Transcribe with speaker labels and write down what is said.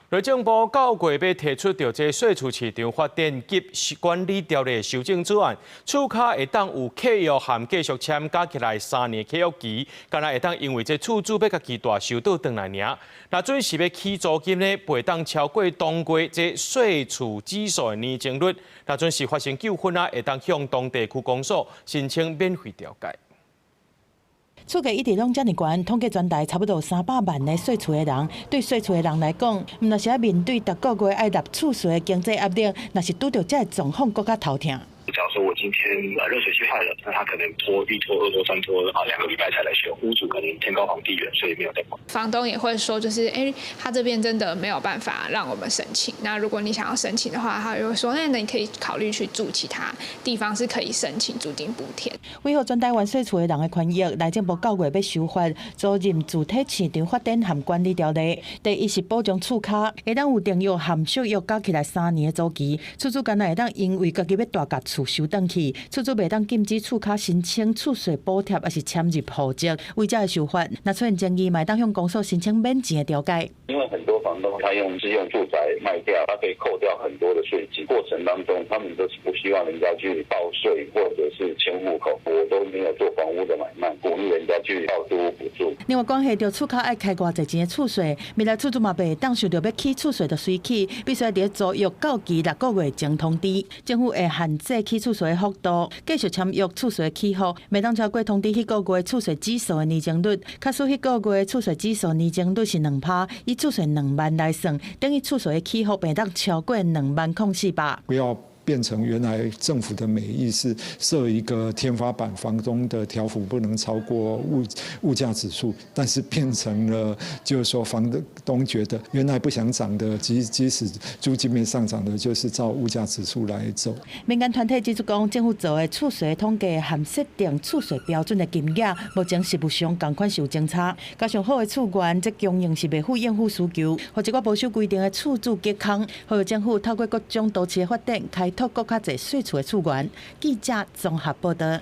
Speaker 1: 內政部九月欲提出著這細厝市場發展及管理條例修正草案，厝跤會當有契約和繼續簽加起來3年契約期，干焦會當因為這厝主欲共家己蹛收倒轉來爾。若準時欲起租金呢，袂當超過當月這細厝指數的年增率。若準時發生糾紛啊，會當向當地區公所申請免費調解。
Speaker 2: 厝價一直攏遮爾懸，統計全台差不多300萬个細厝的人，對細厝的人來講，毋但是愛面對逐個月愛納厝稅的經濟壓力，若是拄著這个狀況，閣較頭疼。
Speaker 3: 假如說我今天熱水器壞了，那他可能拖一拖二拖三拖啊2個禮拜才來修，屋主可能天高皇帝遠，所以沒有在管。
Speaker 4: 房東也會說，就是哎，他這邊真的沒有辦法讓我們申請。那如果你想要申請的話，他又會說，那你可以考慮去住其他地方，是可以申請租金補貼。
Speaker 2: 維護全台灣細厝的人的權益，內政部九月欲修法，租賃住宅市場發展和管理條例。第一是保障厝跤，會當有訂約和續約加起來三年的租期，厝主干焦會當因為家己欲蹛共厝收轉去，厝主袂當禁止厝跤申請厝稅補貼，抑是遷入戶籍。為這个修法，若出現爭議，嘛會當向公所申請免錢的調解。
Speaker 5: 因為很多房東他用自用住宅賣掉，他可以扣掉很多的稅金。過程當中，他們都是不希望人家去報稅或者是遷戶口，我都沒有做房屋的買賣，鼓勵人家去報租屋補助。
Speaker 2: 另外，關係著厝跤愛開偌濟錢的厝稅，未來厝主嘛袂當想著欲起厝稅就隨起，必須佇租約到期6個月前通知。政府會限制起厝稅的幅度，繼續簽約厝稅起伏，袂當超過通知彼個月厝稅指數的年增率。假使彼個月厝稅指數年增率是2趴，以厝稅2萬來算，等於厝稅的起伏袂當超過2萬零400。
Speaker 6: 不要變成原來政府的美意是設一個天花板，房東的調幅不能超過物價指數，但是變成了就是說房東覺得原來不想漲的，即使租金沒上漲的，就是照物價指數來走。
Speaker 2: 民間團體指出講，政府做的厝稅統計和設定厝稅標準的金額，目前實務上仝款是有爭差。加上好的厝源，這供應是袂赴應付需求，予一寡無守規定的厝主激空，呼籲政府透過各種都市的發展，開拓閣較濟細厝的厝源。記者綜合報道。